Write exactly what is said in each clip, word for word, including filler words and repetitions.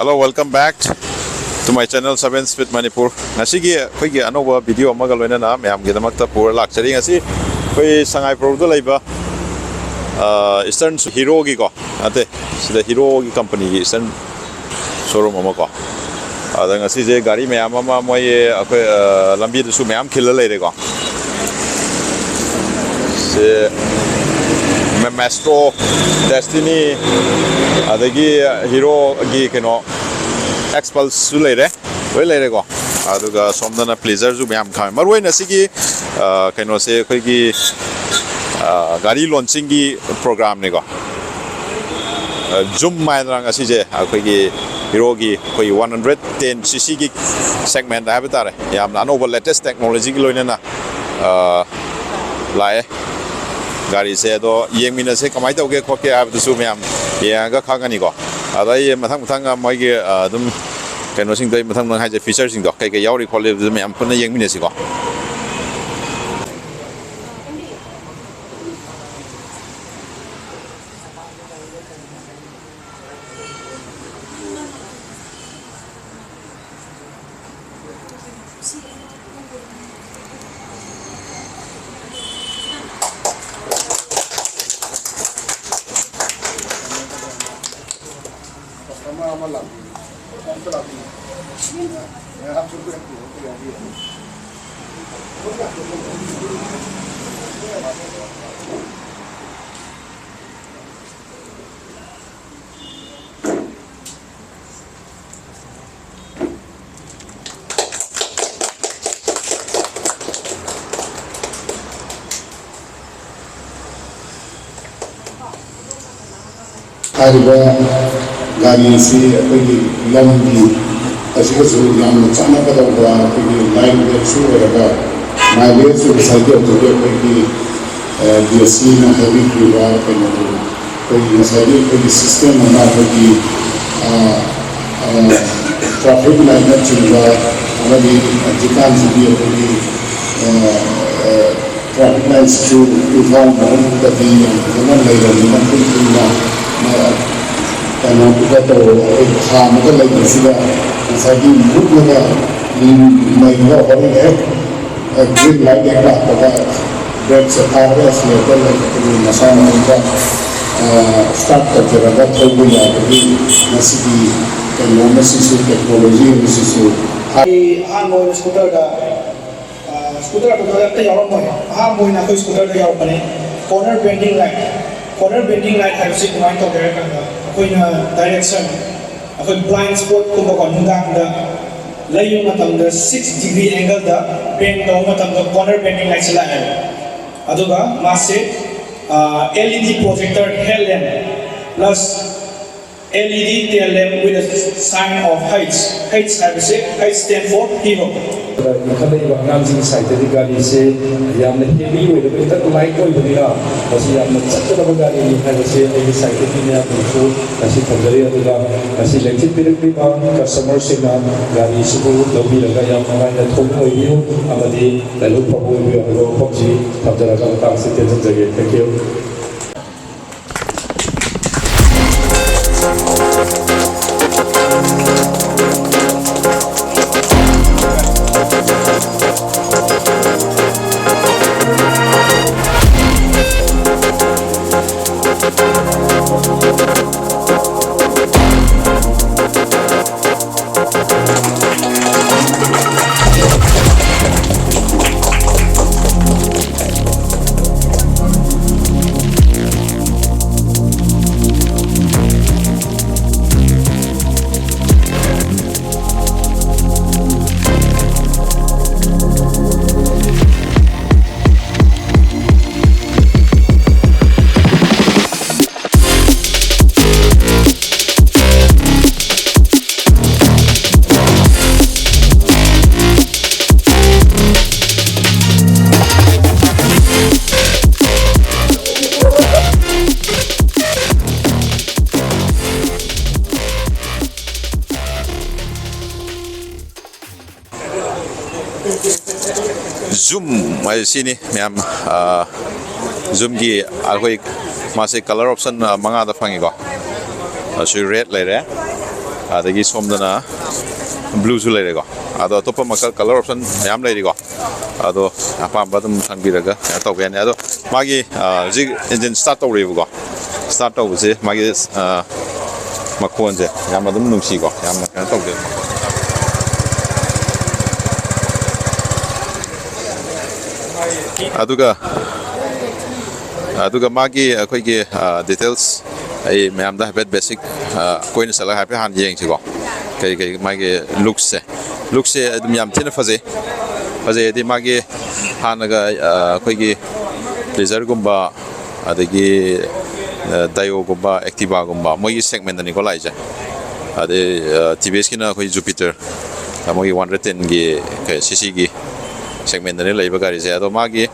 Hello, welcome back to my channel, Seven Speed Manipur. ꯉꯁꯤꯒꯤ ꯑꯩꯈꯣꯏꯒꯤ ꯑꯅꯧꯕ ꯚꯤꯗꯤꯑꯣ ꯑꯃꯒ ꯂꯣꯏꯅꯅ ꯃꯌꯥꯝꯒꯤꯗꯃꯛꯇ ꯄꯨꯔ ꯂꯥꯛꯆꯔꯤ꯫ ꯉꯁꯤ ꯑꯩꯈꯣꯏ ꯁꯉꯥꯏꯄ꯭ꯔꯧꯗ ꯂꯩꯕ ꯏꯁꯇꯔꯟ ꯍꯤꯔꯣꯒꯤꯀꯣ, ꯅꯠꯇꯦ, ꯁꯤꯗ ꯍꯤꯔꯣꯒꯤ ꯀꯝꯄꯅꯤꯒꯤ ꯏꯁꯇꯔꯟ ꯁꯣꯔꯨꯝ ꯑꯃꯀꯣ, ꯑꯗ ꯉꯁꯤꯁꯦ ꯒꯥꯔꯤ ꯃꯌꯥꯝ ꯑꯃ ꯃꯣꯏ ꯑꯩꯈꯣꯏ ꯂꯝꯕꯤꯗꯁꯨ ꯃꯌꯥꯝ ꯈꯤꯜꯂ ꯂꯩꯔꯦꯀꯣ꯫ ꯁꯤ ꯃꯦꯁꯇ꯭ꯔꯣ, ꯗꯦꯁꯇꯤꯅꯤ, ꯑꯗꯒꯤ ꯍꯤꯔꯣꯒꯤ ꯀꯩꯅꯣ ꯑꯦꯛꯁꯄꯜꯁꯁꯨ ꯂꯩꯔꯦ, ꯂꯣꯏ ꯂꯩꯔꯦꯀꯣ꯫ ꯑꯗꯨꯒ ꯁꯣꯝꯗꯅ ꯄ꯭ꯂꯤꯖꯔꯁꯨ ꯃꯌꯥꯝ ꯈꯥꯝꯃꯦ꯫ ꯃꯔꯨ ꯑꯣꯏꯅ ꯁꯤꯒꯤ ꯀꯩꯅꯣꯁꯦ ꯑꯩꯈꯣꯏꯒꯤ ꯒꯥꯔꯤ ꯂꯣꯟꯆꯤꯡꯒꯤ ꯄ꯭ꯔꯣꯒ꯭ꯔꯥꯝꯅꯤꯀꯣ꯫ ꯖꯨꯝ ꯍꯥꯏꯗꯅ ꯉꯁꯤꯁꯦ ꯑꯩꯈꯣꯏꯒꯤ ꯍꯤꯔꯣꯒꯤ ꯑꯩꯈꯣꯏꯒꯤ ꯋꯥꯟ ꯍꯟꯗ꯭ꯔꯦꯠ ꯇꯦꯟ ꯁꯤ ꯁꯤꯒꯤ ꯁꯦꯒꯃꯦꯟ ꯍꯥꯏꯕ ꯇꯥꯔꯦ, ꯌꯥꯝꯅ ꯑꯅꯧꯕ ꯂꯦꯇꯦꯁ ꯇꯦꯛꯅꯣꯂꯣꯖꯤꯒꯤ ꯂꯣꯏꯅꯅ ꯂꯥꯛꯑꯦ ꯒꯥꯔꯤꯁꯦ꯫ ꯑꯗꯣ ꯌꯦꯡꯃꯤꯟꯅꯁꯦ, ꯀꯃꯥꯏꯅ ꯇꯧꯒꯦ ꯈꯣꯠꯀꯦ ꯍꯥꯏꯕꯗꯨꯁꯨ ꯃꯌꯥꯝ ꯌꯦꯡꯉꯒ ꯈꯪꯒꯅꯤꯀꯣ꯫ ꯑꯗ ꯑꯩ ꯃꯊꯪ ꯃꯊꯪ ꯃꯣꯏꯒꯤ ꯑꯗꯨꯝ ꯀꯩꯅꯣꯁꯤꯡꯗꯣ ꯑꯩ ꯃꯊꯪ ꯃꯊꯪ ꯍꯥꯏꯁꯦ, ꯐꯤꯆꯔꯁꯤꯡꯗꯣ ꯀꯩ ꯀꯩ ꯌꯥꯎꯔꯤ ꯈꯣꯠꯂꯤ ꯑꯗꯨ ꯃꯌꯥꯝ ꯄꯨꯟꯅ ꯌꯦꯡꯃꯤꯟꯅꯁꯤꯀꯣ꯫ ꯍꯥꯏꯔꯤꯕ ꯒꯥꯔꯤ ꯑꯁꯤ ꯑꯩꯈꯣꯏꯒꯤ ꯂꯝꯒꯤ ꯑꯁꯤꯒꯁꯨ ꯌꯥꯝꯅ ꯆꯥꯟꯅꯒꯗꯧꯕ, ꯑꯩꯈꯣꯏꯒꯤ ꯂꯥꯏꯠ ꯋꯦꯠꯁꯨ ꯑꯣꯏꯔꯒ ꯃꯥꯏꯂꯦꯖꯁꯨ ꯉꯁꯥꯏꯒꯤ ꯍꯧꯖꯤꯛꯀꯤ ꯑꯩꯈꯣꯏꯒꯤ ꯗꯤ ꯑꯦꯁ ꯁꯤꯅ ꯍꯥꯏꯕꯤꯈ꯭ꯔꯤꯕ ꯀꯩꯅꯣꯗꯨ, ꯑꯩꯈꯣꯏꯒꯤ ꯉꯁꯥꯏꯒꯤ ꯑꯩꯈꯣꯏꯒꯤ ꯁꯤꯁꯇꯦꯝ ꯑꯃ, ꯑꯩꯈꯣꯏꯒꯤ ꯇ꯭ꯔꯥꯐꯤꯛ ꯂꯥꯏꯠꯅꯆꯤꯡꯕ ꯑꯃꯗꯤ ꯍꯧꯖꯤꯛꯀꯥꯟꯁꯤꯒꯤ ꯑꯩꯈꯣꯏꯒꯤ ꯇ꯭ꯔꯥꯐꯤꯛ ꯂꯥꯏꯠꯁꯤꯁꯨ ꯏꯝꯐꯥꯜ ꯃꯅꯨꯡꯗꯗꯤ ꯌꯥꯝ ꯐꯖꯅ ꯂꯩꯔꯕꯅꯤꯅ, ꯀꯨꯏ ꯀꯨꯏꯅ ꯀꯩꯅꯣꯗꯨꯗ ꯇꯧꯔꯒ ꯑꯩꯈꯣꯏ ꯊꯥ ꯑꯃꯒ ꯂꯩꯕꯁꯤꯗ ꯉꯁꯥꯏꯒꯤ ꯃꯨꯠꯂꯒ ꯂꯩꯕ ꯍꯣꯔꯦꯟ ꯍꯦꯛ ꯒ꯭ꯔꯤꯟ ꯂꯥꯏꯠ ꯍꯦꯛ ꯂꯥꯛꯄꯗ ꯕ꯭ꯔꯦꯛꯁꯦ ꯐꯥꯔꯒ ꯑꯦꯛꯁꯤꯂꯦꯇꯔ ꯂꯩꯇꯕꯒꯤ ꯃꯁꯥ ꯃꯊꯟꯇ ꯁ꯭ꯇꯥꯔꯠ ꯇꯧꯖꯔꯒ ꯊꯧꯕ ꯌꯥꯕꯒꯤ ꯃꯁꯤꯒꯤ ꯀꯩꯅꯣ ꯑꯃꯁꯤꯁꯨ, ꯇꯦꯛꯅꯣꯂꯣꯖꯤ ꯑꯃꯁꯤꯁꯨ꯫ ꯑꯩ ꯑꯍꯥꯟꯕ ꯑꯣꯏꯅ ꯁ꯭ꯀꯨꯇꯔꯗ, ꯑ, ꯁ꯭ꯀꯨꯇꯔ ꯑꯇꯣꯞꯄꯗ ꯑꯝꯇ ꯌꯥꯎꯔꯝꯃꯣꯏ꯫ ꯑꯍꯥꯟꯕ ꯑꯣꯏꯅ ꯑꯩꯈꯣꯏ ꯁ꯭ꯀꯨꯇꯔꯗ ꯌꯥꯎꯔꯛꯄꯅꯤ꯫ Corner bending light. Corner bending light ꯍꯥꯏꯕꯁꯤ ꯀꯃꯥꯏꯅ ꯇꯧꯒꯦ ꯍꯥꯏꯔ ꯀꯥꯟꯗ, ꯑꯩꯈꯣꯏꯅ ꯗꯥꯏꯔꯦꯛꯁꯟ, ꯑꯩꯈꯣꯏ ꯕ꯭ꯂꯥꯏꯟ ꯁ꯭ꯄꯣꯠꯀꯨꯝꯕꯀꯣ, ꯅꯨꯡꯗꯥꯡꯗ ꯂꯩꯕ ꯃꯇꯝꯗ ꯁꯤꯛꯁ ꯗꯤꯒ꯭ꯔꯤ ꯑꯦꯡꯒꯜꯗ ꯕꯦꯟ ꯇꯧꯕ ꯃꯇꯝꯗ ꯀꯣꯔꯅꯔ ꯕꯦꯟꯗꯤꯡ ꯂꯥꯏꯠꯁꯦ ꯂꯥꯛꯑꯦꯕ꯫ ꯑꯗꯨꯒ ꯃꯥꯁꯦ, ꯑ, L E D projector head lamp plus L E D tail lamp with a sign of H. H ꯍꯥꯏꯕꯁꯦ, H stand for hero. ꯏꯟꯈꯠꯂꯛꯏꯕ ꯑꯉꯥꯡꯁꯤꯡꯒꯤ ꯁꯥꯏꯠꯇꯗꯤ ꯒꯥꯔꯤꯁꯦ ꯌꯥꯝꯅ ꯍꯦꯚꯤ ꯑꯣꯏꯗꯕ, ꯈꯤꯇꯪ ꯂꯥꯏꯠ ꯑꯣꯏꯕꯅꯤꯅ ꯃꯁꯤ ꯌꯥꯝꯅ ꯆꯠꯀꯗꯕ ꯒꯥꯔꯤꯅꯤ ꯍꯥꯏꯕꯁꯦ ꯑꯩꯒꯤ ꯁꯥꯏꯠꯇꯒꯤ ꯃꯌꯥꯝꯗꯁꯨ ꯉꯁꯤ ꯊꯝꯖꯔꯤ꯫ ꯑꯗꯨꯒ ꯉꯁꯤ ꯂꯦꯡꯊꯤꯟꯕꯤꯔꯛꯂꯤꯕ ꯀꯁꯇꯃꯔꯁꯤꯡꯅ ꯒꯥꯔꯤꯁꯤꯕꯨ ꯂꯧꯕꯤꯔꯒ ꯌꯥꯝ ꯅꯨꯡꯉꯥꯏꯅ ꯊꯧꯕ ꯑꯣꯏꯕꯤꯌꯨ ꯑꯃꯗꯤ ꯂꯥꯏꯕꯛ ꯐꯕ ꯑꯣꯏꯕꯤꯌꯨ ꯍꯥꯏꯕ ꯋꯥꯐꯝꯁꯤ ꯊꯝꯖꯔꯒ ꯃꯇꯥꯡ ꯑꯁꯤ ꯇꯦꯟꯖꯟꯖꯒꯦ꯫ Thank you. ꯖꯨꯝ ꯍꯥꯏꯁꯤꯅꯤ ꯃꯌꯥꯝ꯫ ꯑ, ꯖꯨꯝꯒꯤ ꯑꯩꯈꯣꯏ ꯃꯥꯁꯦ ꯀꯂꯔ ꯑꯣꯞꯁꯟ, ꯑ, ꯃꯉꯥꯗ ꯐꯪꯉꯤꯀꯣ꯫ ꯑꯁꯤ ꯔꯦꯗ ꯂꯩꯔꯦ, ꯑꯗꯒꯤ ꯁꯣꯝꯗꯅ ꯕ꯭ꯂꯨꯁꯨ ꯂꯩꯔꯦꯀꯣ꯫ ꯑꯗꯣ ꯑꯇꯣꯞꯄ ꯃꯈꯜ ꯀꯂꯔ ꯑꯣꯞꯁꯟ ꯃꯌꯥꯝ ꯂꯩꯔꯤꯀꯣ꯫ ꯑꯗꯣ ꯑꯄꯥꯝꯕ ꯑꯗꯨꯝ ꯈꯟꯕꯤꯔꯒ ꯀꯩꯅꯣ ꯇꯧꯕ ꯌꯥꯅꯤ꯫ ꯑꯗꯣ ꯃꯥꯒꯤ, ꯑ, ꯍꯧꯖꯤꯛ ꯏꯟꯖꯤꯟ ꯁ꯭ꯇꯥꯔꯠ ꯇꯧꯔꯤꯕꯀꯣ꯫ ꯁ꯭ꯇꯥꯔꯠ ꯇꯧꯕꯁꯦ ꯃꯥꯒꯤ, ꯑ, ꯃꯈꯣꯟꯁꯦ ꯌꯥꯝꯅ ꯑꯗꯨꯝ ꯅꯨꯡꯁꯤꯀꯣ, ꯌꯥꯝꯅ ꯀꯩꯅꯣ ꯇꯧꯗꯦ꯫ ꯑꯗꯨꯒ, ꯑꯗꯨꯒ ꯃꯥꯒꯤ ꯑꯩꯈꯣꯏꯒꯤ, ꯑ, ꯗꯤꯇꯦꯜꯁ ꯑꯩ ꯃꯌꯥꯝꯗ ꯍꯥꯏꯐꯦꯠ ꯕꯦꯁꯤꯛ, ꯑ, ꯑꯩꯈꯣꯏꯅ ꯆꯠꯂꯒ ꯍꯥꯏꯐꯦꯠ ꯍꯥꯟꯅ ꯌꯦꯡꯁꯤꯀꯣ꯫ ꯀꯩ ꯀꯩ ꯃꯥꯒꯤ ꯂꯨꯛꯁꯦ, ꯂꯨꯛꯁꯦ ꯑꯗꯨꯝ ꯌꯥꯝ ꯊꯤꯅ ꯐꯖꯩ꯫ ꯐꯖꯩ ꯍꯥꯏꯗꯤ ꯃꯥꯒꯤ ꯍꯥꯟꯅꯒ, ꯑ, ꯑꯩꯈꯣꯏꯒꯤ ꯄ꯭ꯂꯦꯖꯔꯒꯨꯝꯕ, ꯑꯗꯒꯤ, ꯑ, ꯗꯥꯏꯑꯣꯒꯨꯝꯕ, ꯑꯦꯛꯇꯤꯚꯥꯒꯨꯝꯕ, ꯃꯣꯏꯒꯤ ꯁꯦꯒꯃꯦꯟꯗꯅꯤꯀꯣ ꯂꯥꯛꯏꯁꯦ꯫ ꯑꯗꯩ, ꯑ, ꯇꯤ ꯚꯤ ꯑꯦꯁꯀꯤꯅ ꯑꯩꯈꯣꯏ ꯖꯨꯄꯤꯇꯔ, ꯑ, ꯃꯣꯏꯒꯤ ꯋꯥꯟ ꯍꯟꯗ꯭ꯔꯦꯗ ꯇꯦꯟꯒꯤ ꯀꯩ, ꯁꯤ ꯁꯤꯒꯤ ꯁꯦꯒꯃꯦꯟꯗꯅꯤ ꯂꯩꯕ ꯒꯥꯔꯤꯁꯦ꯫ ꯑꯗꯣ ꯃꯥꯒꯤ,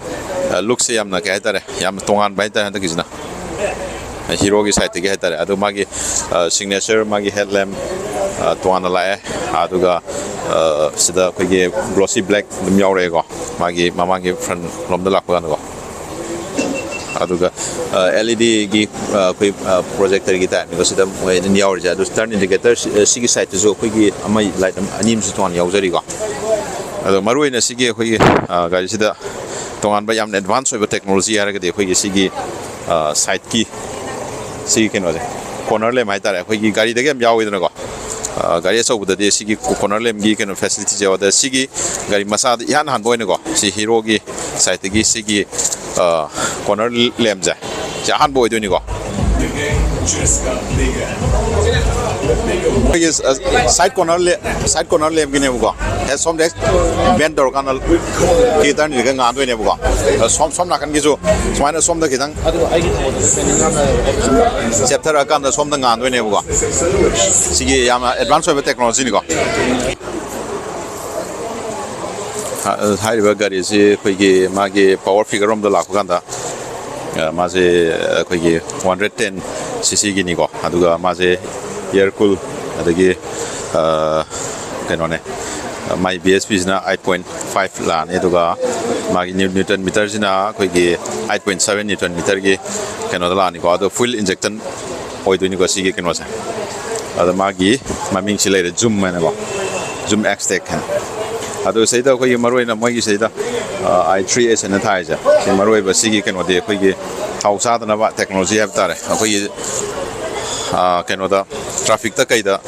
ꯑ, ꯂꯨꯛꯁꯦ ꯌꯥꯝꯅ ꯀꯩ ꯍꯥꯏꯇꯥꯔꯦ, ꯌꯥꯝꯅ ꯇꯣꯉꯥꯟꯕ ꯍꯥꯏꯇꯥꯔꯦ ꯍꯟꯗꯛꯀꯤꯁꯤꯅ꯫ ꯍꯤꯔꯣꯒꯤ ꯁꯥꯏꯠꯇꯒꯤ ꯍꯥꯏꯇꯥꯔꯦ꯫ ꯑꯗꯣ ꯃꯥꯒꯤ, ꯑ, ꯁꯤꯒꯅꯦꯆꯔ, ꯃꯥꯒꯤ ꯍꯦꯗ ꯂꯦꯝꯞ, ꯑ, ꯇꯣꯉꯥꯟꯅ ꯂꯥꯛꯑꯦ꯫ ꯑꯗꯨꯒ, ꯑ, ꯁꯤꯗ ꯑꯩꯈꯣꯏꯒꯤ ꯒ꯭ꯂꯣꯁꯤ ꯕ꯭ꯂꯦꯛ ꯑꯗꯨꯝ ꯌꯥꯎꯔꯛꯑꯦꯀꯣ, ꯃꯥꯒꯤ ꯃꯃꯥꯡꯒꯤ ꯐ꯭ꯔꯟ ꯂꯣꯝꯗ ꯂꯥꯛꯄ ꯀꯥꯟꯗꯀꯣ꯫ ꯑꯗꯨꯒ, ꯑ, ꯑꯦꯜ ꯏ ꯗꯤꯒꯤ, ꯑ, ꯑꯩꯈꯣꯏ, ꯑ, ꯄ꯭ꯔꯣꯖꯦꯛꯇꯔꯒꯤ ꯇꯥꯏꯞꯅꯤꯀꯣ ꯁꯤꯗ ꯃꯣꯏ ꯑꯗꯨꯝ ꯌꯥꯎꯔꯤꯁꯦ꯫ ꯑꯗꯨ ꯇꯔꯟ ꯏꯟꯗꯤꯀꯦꯇꯔ ꯁꯤ-, ꯁꯤꯒꯤ ꯁꯥꯏꯠꯇꯁꯨ ꯑꯩꯈꯣꯏꯒꯤ ꯑꯃ ꯂꯥꯏꯠ ꯑꯅꯤ ꯑꯃꯁꯨ ꯇꯣꯉꯥꯟꯅ ꯌꯥꯎꯖꯔꯤꯀꯣ꯫ ꯑꯗꯣ ꯃꯔꯨꯑꯣꯏꯅ ꯁꯤꯒꯤ ꯑꯩꯈꯣꯏꯒꯤ, ꯑ, ꯒꯥꯔꯤꯁꯤꯗ ꯇꯣꯉꯥꯟꯕ ꯌꯥꯝꯅ ꯑꯦꯗꯚꯥꯟꯁ ꯑꯣꯏꯕ ꯇꯦꯛꯅꯣꯂꯣꯖꯤ ꯍꯥꯏꯔꯒꯗꯤ ꯑꯩꯈꯣꯏꯒꯤ ꯁꯤꯒꯤ, ꯑ, ꯁꯥꯏꯠꯀꯤ ꯁꯤꯒꯤ ꯀꯩꯅꯣꯁꯦ, ꯀꯣꯔꯅꯔ ꯂꯦꯝ ꯍꯥꯏꯇꯥꯔꯦ, ꯑꯩꯈꯣꯏꯒꯤ ꯒꯥꯔꯤꯗꯒꯤ ꯌꯥꯝ ꯌꯥꯎꯋꯤꯗꯅꯀꯣ꯫ ꯑ, ꯒꯥꯔꯤ ꯑꯆꯧꯕꯗꯗꯤ ꯁꯤꯒꯤ ꯀꯣꯔꯅꯔ ꯂꯦꯝꯒꯤ ꯀꯩꯅꯣ ꯐꯦꯁꯤꯂꯤꯇꯤꯁꯦ ꯌꯥꯎꯗꯦ꯫ ꯁꯤꯒꯤ ꯒꯥꯔꯤ ꯃꯆꯥꯗ ꯏꯍꯥꯟ ꯍꯥꯟꯕ ꯑꯣꯏꯅꯀꯣ, ꯁꯤ ꯍꯤꯔꯣꯒꯤ ꯁꯥꯏꯠꯇꯒꯤ ꯁꯤꯒꯤ, ꯑ, ꯀꯣꯔꯅꯔ ꯂꯦꯝꯁꯦ, ꯁꯤ ꯑꯍꯥꯟꯕ ꯑꯣꯏꯗꯣꯏꯅꯤꯀꯣ꯫ ꯑꯩꯈꯣꯏꯒꯤ, ꯑ, ꯁꯥꯏꯠ ꯀꯣꯔꯅꯔ ꯂꯦ-, ꯁꯥꯏꯠ ꯀꯣꯔꯅꯔ ꯂꯦꯝꯒꯤꯅꯦꯕꯀꯣ꯫ ꯍꯦꯛ ꯁꯣꯝꯗ ꯍꯦꯛ ꯕꯦꯟ ꯇꯧꯔꯀꯥꯟꯗ ꯀꯤ ꯇꯔꯟꯁꯤꯒ ꯉꯥꯟꯗꯣꯏꯅꯦꯕꯀꯣ꯫ ꯑ, ꯁꯣꯝ, ꯁꯣꯝ ꯅꯥꯀꯟꯒꯤꯁꯨ ꯁꯨꯃꯥꯏꯅ ꯁꯣꯝꯗ ꯈꯤꯇꯪ ꯆꯦꯞꯊꯔꯛꯑꯀꯥꯟꯗ ꯁꯣꯝꯗ ꯉꯥꯟꯗꯣꯏꯅꯦꯕꯀꯣ꯫ ꯁꯤꯒꯤ ꯌꯥꯝꯅ ꯑꯦꯗꯚꯥꯟꯁ ꯑꯣꯏꯕ ꯇꯦꯛꯅꯣꯂꯣꯖꯤꯅꯤꯀꯣ꯫ ꯍꯥ-, ꯍꯥꯏꯔꯤꯕ ꯒꯥꯔꯤꯁꯤ ꯑꯩꯈꯣꯏꯒꯤ ꯃꯥꯒꯤ ꯄꯋꯥꯔ ꯐꯤꯒꯔ ꯔꯣꯝꯗ ꯂꯥꯛꯄ ꯀꯥꯟꯗ, ꯑ, ꯃꯥꯁꯦ ꯑꯩꯈꯣꯏꯒꯤ ꯋꯥꯟ ꯍꯟꯗ꯭ꯔꯦꯠ ꯇꯦꯟ ꯁꯤ ꯁꯤꯒꯤꯅꯤꯀꯣ꯫ ꯑꯗꯨꯒ ꯃꯥꯁꯦ ꯏꯌꯔ ꯀꯨꯜ, ꯑꯗꯒꯤ, ꯑ, ꯀꯩꯅꯣꯅꯦ, ꯃꯥꯏ ꯕꯤ ꯑꯦꯁ ꯄꯤꯁꯤꯅ ꯑꯩꯠ ꯄꯣꯏꯟ ꯐꯥꯏꯚ ꯂꯥꯛꯑꯅꯤ꯫ ꯑꯗꯨꯒ ꯃꯥꯒꯤ ꯅ꯭ꯌꯨ-, ꯅ꯭ꯌꯨꯇꯟ ꯃꯤꯇꯔꯁꯤꯅ ꯑꯩꯈꯣꯏꯒꯤ ꯑꯩꯠ ꯄꯣꯏꯟ ꯁꯚꯦꯟ ꯅ꯭ꯌꯨꯇꯟ ꯃꯤꯇꯔꯒꯤ ꯀꯩꯅꯣꯗ ꯂꯥꯛꯑꯅꯤꯀꯣ꯫ ꯑꯗꯣ ꯐ꯭ꯌꯨꯜ ꯏꯟꯖꯦꯛꯇꯟ ꯑꯣꯏꯗꯣꯏꯅꯤꯀꯣ ꯁꯤꯒꯤ ꯀꯩꯅꯣꯁꯦ꯫ ꯑꯗ ꯃꯥꯒꯤ ꯃꯃꯤꯡꯁꯤ ꯂꯩꯔꯦ, ꯖꯨꯝ ꯍꯥꯏꯅꯀꯣ, ꯖꯨꯝ ꯑꯦꯛꯁ ꯇꯦꯛ ꯍꯥꯏꯅ꯫ ꯑꯗꯣ ꯁꯤꯗꯩꯗ ꯑꯩꯈꯣꯏꯒꯤ ꯃꯔꯨꯑꯣꯏꯅ ꯃꯣꯏꯒꯤ ꯁꯤꯗꯩꯗ ꯑꯥꯏ ꯊ꯭ꯔꯤ ꯑꯦꯁ ꯍꯥꯏꯅ ꯊꯥꯔꯤꯁꯦ, ꯁꯤ ꯃꯔꯨꯑꯣꯏꯕ ꯁꯤꯒꯤ ꯀꯩꯅꯣꯗꯤ ꯑꯩꯈꯣꯏꯒꯤ ꯊꯥꯎ ꯆꯥꯗꯅꯕ ꯇꯦꯛꯅꯣꯂꯣꯖꯤ ꯍꯥꯏꯕ ꯇꯥꯔꯦ꯫ ꯑꯩꯈꯣꯏꯒꯤ ꯀꯩꯅꯣꯗ, ꯇ꯭ꯔꯥꯐꯤꯛꯇ ꯀꯩꯗ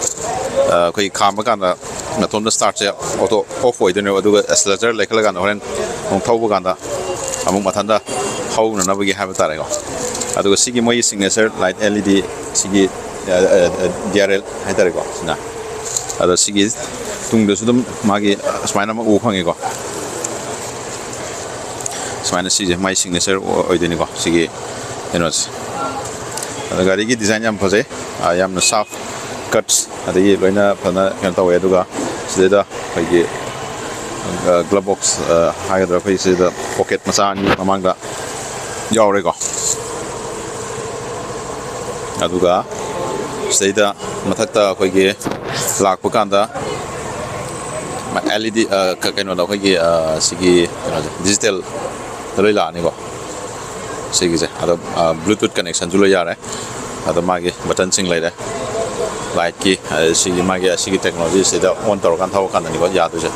ꯑꯩꯈꯣꯏ ꯈꯥꯝꯕ ꯀꯥꯟꯗ ꯃꯇꯣꯝꯗ ꯁ꯭ꯇꯥꯔꯠꯁꯦ ꯑꯣꯇꯣ ꯑꯣꯐ ꯑꯣꯏꯗꯣꯏꯅꯦꯕ, ꯑꯗꯨꯒ ꯑꯦꯁꯂꯦꯇꯔ ꯂꯩꯈꯠꯂꯀꯥꯟꯗ ꯍꯣꯔꯦꯟ ꯑꯃꯨꯛ ꯊꯧꯕ ꯀꯥꯟꯗ ꯑꯃꯨꯛ ꯃꯊꯟꯇ ꯍꯧꯅꯅꯕꯒꯤ ꯍꯥꯏꯕ ꯇꯥꯔꯦꯀꯣ꯫ ꯑꯗꯨꯒ ꯁꯤꯒꯤ ꯃꯣꯏꯒꯤ ꯁꯤꯒꯅꯦꯆꯔ ꯂꯥꯏꯠ ꯑꯦꯜ ꯏ ꯗꯤ, ꯁꯤꯒꯤ ꯗꯤ ꯑꯥꯔ ꯑꯦꯜ ꯍꯥꯏꯇꯥꯔꯦꯀꯣ, ꯁꯤꯅ꯫ ꯑꯗꯣ ꯁꯤꯒꯤ ꯇꯨꯡꯗꯁꯨ ꯑꯗꯨꯝ ꯃꯥꯒꯤ ꯁꯨꯃꯥꯏꯅ ꯑꯃ ꯎꯕ ꯐꯪꯉꯤꯀꯣ꯫ ꯁꯨꯃꯥꯏꯅ ꯁꯤꯁꯦ ꯃꯥꯏ ꯁꯤꯒꯅꯦꯆꯔ ꯑꯣꯏꯗꯣꯏꯅꯤꯀꯣ, ꯁꯤꯒꯤ ꯀꯩꯅꯣꯁꯦ꯫ ꯑꯗꯣ ꯒꯥꯔꯤꯒꯤ ꯗꯤꯖꯥꯏꯟ ꯌꯥꯝ ꯐꯖꯩ, ꯌꯥꯝꯅ ꯁꯥꯐ ꯀꯠꯁ, ꯑꯗꯒꯤ ꯂꯣꯏꯅ ꯐꯖꯅ ꯀꯩꯅꯣ ꯇꯧꯋꯦ꯫ ꯑꯗꯨꯒ ꯁꯤꯗꯩꯗ ꯑꯩꯈꯣꯏꯒꯤ ꯒ꯭ꯂꯞ ꯕꯣꯛꯁ ꯍꯥꯏꯒꯗ꯭ꯔꯥ, ꯑꯩꯈꯣꯏ ꯁꯤꯗ ꯄꯣꯀꯦꯠ ꯃꯆꯥ ꯑꯅꯤ ꯃꯃꯥꯡꯗ ꯌꯥꯎꯔꯦꯀꯣ꯫ ꯑꯗꯨꯒ ꯁꯤꯗꯩꯗ ꯃꯊꯛꯇ ꯑꯩꯈꯣꯏꯒꯤ ꯂꯥꯛꯄ ꯀꯥꯟꯗ ꯑꯦꯜ ꯏ ꯗꯤ, ꯀꯩꯅꯣꯗ ꯑꯩꯈꯣꯏꯒꯤ ꯁꯤꯒꯤ ꯀꯩꯅꯣꯁꯦ, ꯗꯤꯖꯤꯇꯦꯜꯗ ꯂꯣꯏ ꯂꯥꯛꯑꯅꯤꯀꯣ꯫ ꯁꯤꯒꯤꯁꯦ ꯑꯗꯣ ꯕ꯭ꯂꯨꯇꯨꯠ ꯀꯅꯦꯛꯁꯟꯁꯨ ꯂꯣꯏ ꯌꯥꯔꯦ꯫ ꯑꯗꯣ ꯃꯥꯒꯤ ꯕꯇꯟꯁꯤꯡ ꯂꯩꯔꯦ, ꯂꯥꯏꯠꯀꯤ꯫ ꯁꯤꯒꯤ ꯃꯥꯒꯤ ꯑꯁꯤꯒꯤ ꯇꯦꯛꯅꯣꯂꯣꯖꯤꯁꯤꯗ ꯑꯣꯟ ꯇꯧꯔꯀꯥꯟꯗ ꯊꯧꯔꯀꯥꯟꯗꯅꯤꯀꯣ ꯌꯥꯗꯣꯏꯁꯦ꯫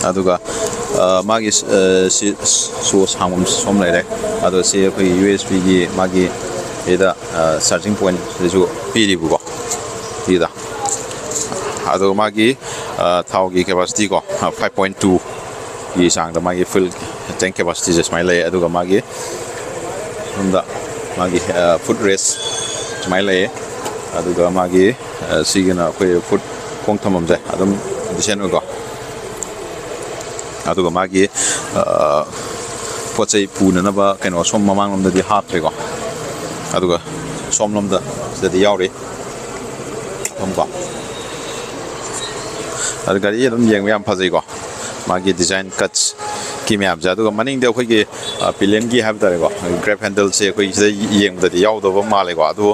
ꯑꯗꯨꯒ ꯃꯥꯒꯤ ꯁꯤ ꯁꯣꯁ ꯍꯥꯡꯐꯝ ꯁꯣꯝ ꯂꯩꯔꯦ꯫ ꯑꯗꯣ ꯁꯤ ꯑꯩꯈꯣꯏꯒꯤ ꯌꯨ ꯑꯦꯁ ꯕꯤꯒꯤ ꯃꯥꯒꯤ ꯁꯤꯗ ꯆꯥꯔꯖꯤꯡ ꯄꯣꯏꯟꯠꯁꯤꯁꯨ ꯄꯤꯔꯤꯕꯀꯣ ꯁꯤꯗ꯫ ꯑꯗꯣ ꯃꯥꯒꯤ ꯊꯥꯎꯒꯤ ꯀꯦꯄꯥꯁꯤꯇꯤꯀꯣ, ꯐꯥꯏꯚ ꯄꯣꯏꯟ ꯇꯨꯒꯤ ꯆꯥꯡꯗ ꯃꯥꯒꯤ ꯐꯨꯜ ꯇꯦꯡ ꯀꯦꯄꯥꯁꯤꯇꯤꯁꯦ ꯁꯨꯃꯥꯏꯅ ꯂꯩ꯫ ꯑꯗꯨꯒ ꯃꯥꯒꯤ ꯁꯣꯝꯗ ꯃꯥꯒꯤ ꯐꯨꯠ ꯔꯦꯁ ꯁꯨꯃꯥꯏꯅ ꯂꯩꯌꯦ꯫ ꯑꯗꯨꯒ ꯃꯥꯒꯤ ꯁꯤꯒꯤꯅ ꯑꯩꯈꯣꯏ ꯐꯨꯠ ꯈꯣꯡ ꯊꯝꯐꯝꯁꯦ ꯑꯗꯨꯝ ꯗꯤꯁꯦꯟ ꯑꯣꯏꯀꯣ꯫ ꯑꯗꯨꯒ ꯃꯥꯒꯤ ꯄꯣꯠ ꯆꯩ ꯄꯨꯅꯅꯕ ꯀꯩꯅꯣ ꯁꯣꯝ ꯃꯃꯥꯡꯂꯣꯝꯗꯗꯤ ꯍꯥꯞꯇ꯭ꯔꯦꯀꯣ꯫ ꯑꯗꯨꯒ ꯁꯣꯝꯂꯣꯝꯗ ꯁꯤꯗꯗꯤ ꯌꯥꯎꯔꯤ꯫ ꯑꯗꯨꯝꯀꯣ꯫ ꯑꯗꯨ ꯒꯥꯔꯤ ꯑꯗꯨꯝ ꯌꯦꯡꯕ ꯌꯥꯝ ꯐꯖꯩꯀꯣ, ꯃꯥꯒꯤ ꯗꯤꯖꯥꯏꯟ ꯀꯠꯁꯀꯤ ꯃꯌꯥꯝꯁꯦ꯫ ꯑꯗꯨꯒ ꯃꯅꯤꯡꯗ ꯑꯩꯈꯣꯏꯒꯤ ꯄꯤꯂꯤꯌꯟꯒꯤ ꯍꯥꯏꯕ ꯇꯥꯔꯦꯀꯣ, ꯒ꯭ꯔꯦꯞ ꯍꯦꯟꯗꯜꯁꯦ ꯑꯩꯈꯣꯏ ꯁꯤꯗ ꯌꯦꯡꯕꯗꯗꯤ ꯌꯥꯎꯗꯕ ꯃꯥꯜꯂꯦꯀꯣ꯫ ꯑꯗꯨꯕꯨ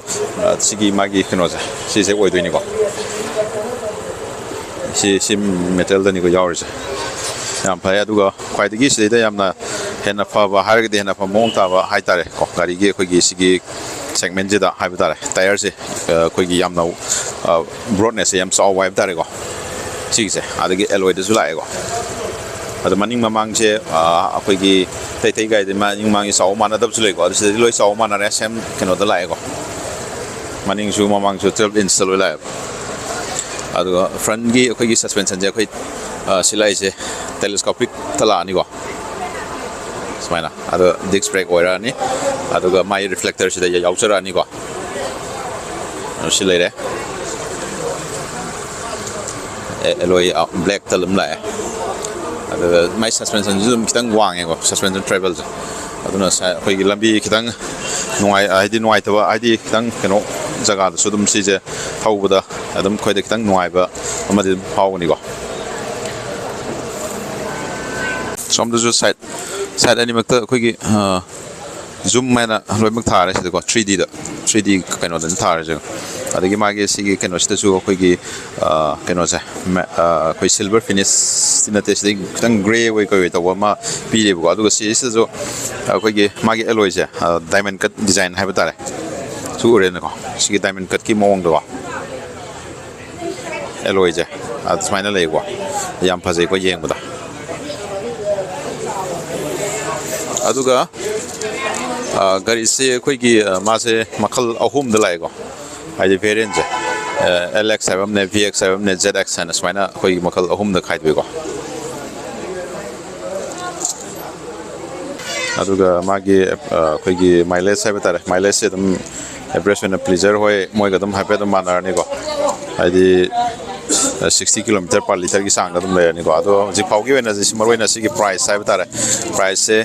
ꯁꯤꯒꯤ ꯃꯥꯒꯤ ꯀꯩꯅꯣꯁꯦ, ꯁꯤꯁꯦ ꯑꯣꯏꯗꯣꯏꯅꯤꯀꯣ꯫ ꯁꯤ ꯁꯤ ꯃꯦꯇꯦꯜꯗꯅꯤꯀꯣ ꯌꯥꯎꯔꯤꯁꯦ꯫ ꯌꯥꯝ ꯐꯩ꯫ ꯑꯗꯨꯒ ꯈ꯭ꯋꯥꯏꯗꯒꯤ ꯁꯤꯗꯩꯗ ꯌꯥꯝꯅ ꯍꯦꯟꯅ ꯐꯕ ꯍꯥꯏꯔꯒꯗꯤ, ꯍꯦꯟꯅ ꯐꯕ ꯃꯑꯣꯡ ꯇꯥꯕ ꯍꯥꯏꯇꯥꯔꯦꯀꯣ, ꯒꯥꯔꯤꯒꯤ ꯑꯩꯈꯣꯏꯒꯤ ꯁꯤꯒꯤ ꯁꯦꯒꯃꯦꯟꯁꯤꯗ ꯍꯥꯏꯕ ꯇꯥꯔꯦ, ꯇꯥꯌꯔꯁꯦ ꯑꯩꯈꯣꯏꯒꯤ ꯌꯥꯝꯅ ꯕ꯭ꯔꯣꯗꯅꯦꯁꯁꯦ ꯌꯥꯝ ꯆꯥꯎꯕ ꯍꯥꯏꯕ ꯇꯥꯔꯦꯀꯣ꯫ ꯁꯤꯒꯤꯁꯦ ꯑꯗꯒꯤ ꯑꯦꯂꯣꯏꯗꯁꯨ ꯂꯥꯛꯑꯦꯀꯣ꯫ ꯑꯗꯣ ꯃꯅꯤꯡ ꯃꯃꯥꯡꯁꯦ ꯑꯩꯈꯣꯏꯒꯤ ꯇꯩꯇꯩ ꯒꯥꯔꯤꯗꯤ ꯃꯅꯤꯡ ꯃꯃꯥꯡꯒꯤ ꯆꯥꯎꯕ ꯃꯥꯟꯅꯗꯕꯁꯨ ꯂꯩꯀꯣ꯫ ꯑꯗꯨ ꯁꯤꯗꯗꯤ ꯂꯣꯏ ꯆꯥꯎꯕ ꯃꯥꯟꯅꯔꯦ, ꯁꯦꯝ ꯀꯩꯅꯣꯗ ꯂꯥꯛꯑꯦꯀꯣ꯫ ꯃꯅꯤꯡꯁꯨ ꯃꯃꯥꯡꯁꯨ twelve inch ꯂꯣꯏ ꯂꯥꯛꯑꯦꯕ꯫ ꯑꯗꯨꯒ ꯐ꯭ꯔꯟꯒꯤ ꯑꯩꯈꯣꯏꯒꯤ ꯁꯁꯄꯦꯟꯁꯟꯁꯦ ꯑꯩꯈꯣꯏ ꯁꯤ ꯂꯥꯛꯏꯁꯦ ꯇꯦꯂꯦꯁꯀꯣꯄꯤꯛꯇ ꯂꯥꯛꯑꯅꯤꯀꯣ꯫ ꯁꯨꯃꯥꯏꯅ ꯑꯗꯣ ꯗꯤꯁꯛ ꯕ꯭ꯔꯦꯛ ꯑꯣꯏꯔꯛꯑꯅꯤ꯫ ꯑꯗꯨꯒ ꯃꯥꯒꯤ ꯔꯤꯐ꯭ꯂꯦꯛꯇꯔꯁꯤꯗ ꯌꯥꯎꯖꯔꯛꯑꯅꯤꯀꯣ꯫ ꯑꯗꯨ ꯁꯤ ꯂꯩꯔꯦ꯫ ꯑꯦꯂꯣꯏ ꯕ꯭ꯂꯦꯛꯇ ꯑꯗꯨꯝ ꯂꯥꯛꯑꯦ꯫ ꯑꯗꯨꯒ ꯃꯥꯏ ꯁꯁꯄꯦꯟꯁꯟꯁꯨ ꯑꯗꯨꯝ ꯈꯤꯇꯪ ꯋꯥꯡꯉꯦꯀꯣ, ꯁꯁꯄꯦꯟꯁꯟ ꯇ꯭ꯔꯦꯕꯜꯁꯦ꯫ ꯑꯗꯨꯅ ꯑꯩꯈꯣꯏꯒꯤ ꯂꯝꯕꯤ ꯈꯤꯇꯪ ꯅꯨꯡꯉꯥꯏ, ꯍꯥꯏꯗꯤ ꯅꯨꯡꯉꯥꯏꯇꯕ, ꯍꯥꯏꯗꯤ ꯈꯤꯇꯪ ꯀꯩꯅꯣ ꯖꯒꯥꯗꯁꯨ ꯑꯗꯨꯝ ꯁꯤꯁꯦ ꯊꯧꯕꯗ ꯑꯗꯨꯝ ꯑꯩꯈꯣꯏꯗ ꯈꯤꯇꯪ ꯅꯨꯡꯉꯥꯏꯕ ꯑꯃꯗꯤ ꯑꯗꯨꯝ ꯐꯥꯎꯒꯅꯤꯀꯣ꯫ ꯁꯣꯝꯗꯁꯨ ꯁꯥꯏꯠ ꯁꯥꯏꯠ ꯑꯅꯤꯃꯛꯇ ꯑꯩꯈꯣꯏꯒꯤ ꯖꯨꯝ ꯍꯥꯏꯅ ꯂꯣꯏꯅꯃꯛ ꯊꯥꯔꯦ ꯁꯤꯗꯀꯣ, ꯊ꯭ꯔꯤ ꯗꯤꯗ, ꯊ꯭ꯔꯤ ꯗꯤ ꯀꯩꯅꯣꯗꯅꯤ ꯊꯥꯔꯤꯁꯦ꯫ ꯑꯗꯒꯤ ꯃꯥꯒꯤ ꯁꯤꯒꯤ ꯀꯩꯅꯣꯁꯤꯗꯁꯨ ꯑꯩꯈꯣꯏꯒꯤ ꯀꯩꯅꯣꯁꯦ, ꯑꯩꯈꯣꯏ ꯁꯤꯜꯚꯔ ꯐꯤꯅꯤꯁꯇꯤ ꯅꯠꯇꯦ, ꯁꯤꯗꯩ ꯈꯤꯇꯪ ꯒ꯭ꯔꯦ ꯑꯣꯏ ꯀꯩ ꯑꯣꯏ ꯇꯧꯕ ꯑꯃ ꯄꯤꯔꯦꯕꯀꯣ꯫ ꯑꯗꯨꯒ ꯁꯤꯁꯤꯗꯁꯨ ꯑꯩꯈꯣꯏꯒꯤ ꯃꯥꯒꯤ ꯑꯦꯂꯣꯏꯁꯦ ꯗꯥꯏꯃꯟ ꯀꯠ ꯗꯤꯖꯥꯏꯟ ꯍꯥꯏꯕ ꯇꯥꯔꯦ, ꯁꯨ ꯎꯔꯦꯅꯀꯣ꯫ ꯁꯤꯒꯤ ꯗꯥꯏꯃꯟ ꯀꯠꯀꯤ ꯃꯑꯣꯡꯗꯀꯣ ꯑꯦꯂꯣꯏꯁꯦ ꯁꯨꯃꯥꯏꯅ ꯂꯩꯀꯣ꯫ ꯌꯥꯝ ꯐꯖꯩꯀꯣ ꯌꯦꯡꯕꯗ꯫ ꯑꯗꯨꯒ ꯒꯥꯔꯤꯁꯦ ꯑꯩꯈꯣꯏꯒꯤ ꯃꯥꯁꯦ ꯃꯈꯜ ꯑꯍꯨꯝꯗ ꯂꯥꯛꯑꯦꯀꯣ꯫ ꯍꯥꯏꯗꯤ ꯚꯦꯔꯤꯌꯦꯟꯁꯦ, ꯑꯦꯜ ꯑꯦꯛꯁ ꯍꯥꯏꯕ ꯑꯃꯅꯦ, ꯚꯤ ꯑꯦꯛꯁ ꯍꯥꯏꯕ ꯑꯃꯅꯦ, ꯖꯦꯠ ꯑꯦꯛꯁ ꯍꯥꯏꯅ ꯁꯨꯃꯥꯏꯅ ꯑꯩꯈꯣꯏꯒꯤ ꯃꯈꯜ ꯑꯍꯨꯝꯗ ꯈꯥꯏꯗꯣꯛꯏꯀꯣ꯫ ꯑꯗꯨꯒ ꯃꯥꯒꯤ ꯑꯩꯈꯣꯏꯒꯤ ꯃꯥꯏꯂꯦꯖ ꯍꯥꯏꯕ ꯇꯥꯔꯦ, ꯃꯥꯏꯂꯦꯖꯁꯦ ꯑꯗꯨꯝ ꯑꯦꯚꯔꯦꯖ ꯑꯣꯏꯅ ꯄ꯭ꯂꯤꯖꯔ ꯍꯣꯏ ꯃꯣꯏꯒ ꯑꯗꯨꯝ ꯍꯥꯏꯐꯦꯠ ꯑꯗꯨꯝ ꯃꯥꯟꯅꯔꯅꯤꯀꯣ꯫ ꯍꯥꯏꯗꯤ ꯁꯤꯛꯁꯇꯤ ꯀꯤꯂꯣꯃꯤꯇꯔ ꯄꯔ ꯂꯤꯇꯔꯒꯤ ꯆꯥꯡꯗ ꯑꯗꯨꯝ ꯂꯩꯔꯅꯤꯀꯣ꯫ ꯑꯗꯣ ꯍꯧꯖꯤꯛ ꯐꯥꯎꯒꯤ ꯑꯣꯏꯅꯗꯤ ꯁꯤ ꯃꯔꯨꯑꯣꯏꯅ ꯁꯤꯒꯤ ꯄ꯭ꯔꯥꯏꯁ ꯍꯥꯏꯕ ꯇꯥꯔꯦ, ꯄ꯭ꯔꯥꯏꯁꯁꯦ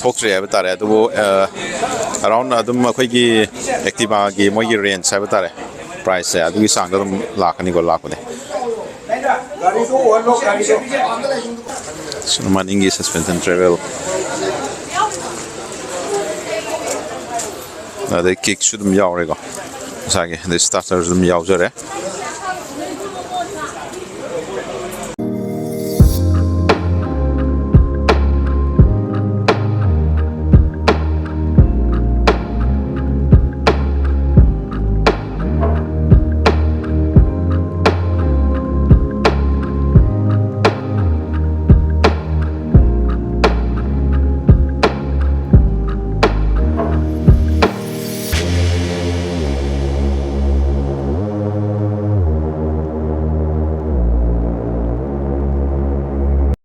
ꯊꯣꯛꯇ꯭ꯔꯤ ꯍꯥꯏꯕ ꯇꯥꯔꯦ꯫ ꯑꯗꯨꯕꯨ ꯑꯔꯥꯎꯟ ꯑꯗꯨꯝ ꯑꯩꯈꯣꯏꯒꯤ ꯑꯦꯛꯇꯤꯚꯥꯒꯤ ꯃꯣꯏꯒꯤ ꯔꯦꯟꯖ ꯍꯥꯏꯕ ꯇꯥꯔꯦ, ꯄ꯭ꯔꯥꯏꯁꯁꯦ ꯑꯗꯨꯒꯤ ꯆꯥꯡꯗ ꯑꯗꯨꯝ ꯂꯥꯛꯀꯅꯤꯀꯣ, ꯂꯥꯛꯄꯗꯤ꯫ ꯁꯤꯅ ꯃꯅꯤꯡꯒꯤ ꯁꯁꯄꯦꯟꯁꯟ ꯇ꯭ꯔꯦꯕꯦꯜ꯫ ꯑꯗꯩ ꯀꯤꯛꯁꯨ ꯑꯗꯨꯝ ꯌꯥꯎꯔꯦꯀꯣ, ꯃꯁꯥꯒꯤ꯫ ꯑꯗꯩ ꯁ꯭ꯇꯥꯔꯇꯔꯁꯨ ꯑꯗꯨꯝ ꯌꯥꯎꯖꯔꯦ꯫